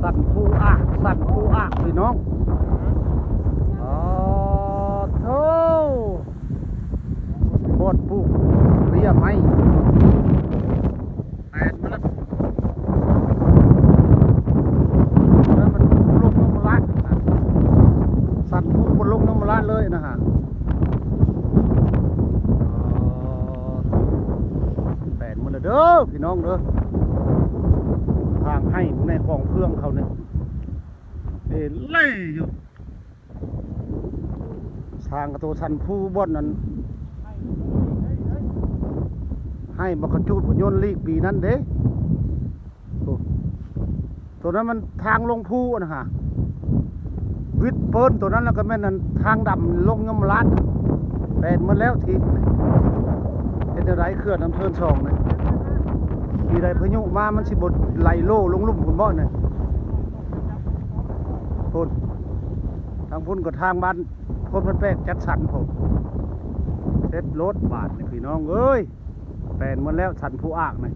ສັນພູອາກ ສັນພູອາກ ພີ່ນ້ອງ. ອໍ ໂທ້ ບ່ອນປູກເບ້ຍໄມ້ ແປນມາແລ້ວ ນັ້ນມັນພູລົງຍົມມະລາດ ສັນພູບົນລົງຍົມມະລາດເລີຍນະຮະ. ອໍ ແປນໝົດແລ້ວເດີພີ່ນ້ອງເດີ ທາງໄຮ່ພວກໃນຂອງເພື່ອງເຂົານີ້ ເອເລ່ຢູ່ ທາງກະໂຕສັນພູບ່ອນນັ້ນ ໄຮ່ບັກກະຈູດພຸ້ນ ໂຍນລີກປີນັ້ນເດ້. ໂອ້ ໂຕນັ້ນມັນທາງລົງພູຫັ້ນນະ ວິດເປີນໂຕນັ້ນ ແລ້ວກໍແມ່ນອັນທາງດຳລົງຍົມມະລາດ ແປນໝົດແລ້ວທີນີ້. ເຮັດແນວໃດເຂື່ອນນ້ຳເທີນສອງນີ້ ປີໃດພາຍຸມາມັນຊິບໍ່ໄຫຼໂຫຼລົງລຸ່ມພຸ້ນບໍ່ນີ້? ພຸ້ນ ທາງພຸ້ນກໍທາງບ້ານໂພນພັນແປກຈັດສັນພຸ້ນ. ເສັດໂລດບາດນີ້ພີ່ນ້ອງເອີຍ ແປນໝົດແລ້ວສັນພູອາກນີ້.